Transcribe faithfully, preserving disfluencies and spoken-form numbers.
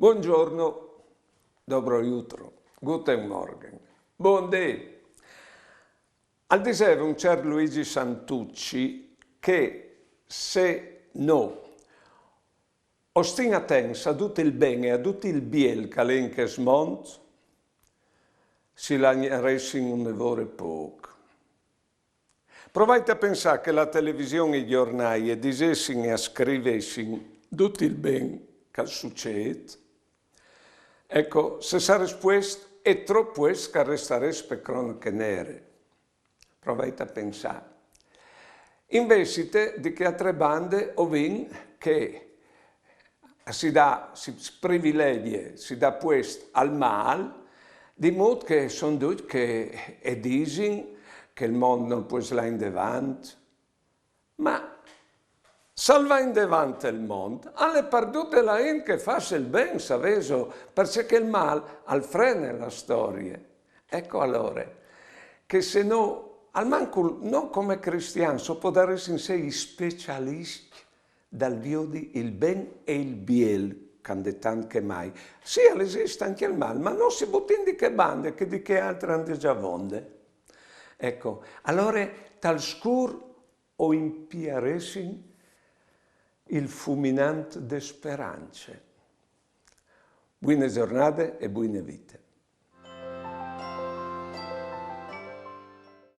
Buongiorno, dobro jutro, guten Morgen, bundì. Al diseva un cert Luigi Santucci che se no o stin atents a dut il ben e a dut il biel che al è in chest mont, si lagnaressin une vore pôc. Provait a pensâ che la television e i gjornâi a disessin e a scrivessin dut il ben che al sucêt. Eco, se sarès puest e trop puest che al restarès pe cronache nere. Provait a pensâ. Invezit, di chê altre bande, o vin che si dà, si privilegie, si dà puest al mâl, di mût che a son ducj che a disin che il mont nol pues lâ indevant. Ma se al va indevant il mont, al è par dute la int che e fâs il ben, savêso, parcè che il mâl al frene la storie. Eco alore che se no, almancul no come cristians, o podaressin sei i specialiscj dal viodi il ben e il biel, che a 'nd è tant che mai. Sì, al esist ancje il mâl, ma no si butìn di chê bande, che di chê altre a 'nd è za vonde. Eco, alore tal scûr o impiaressin il fuminant de sperance. Buine zornade e buine vite.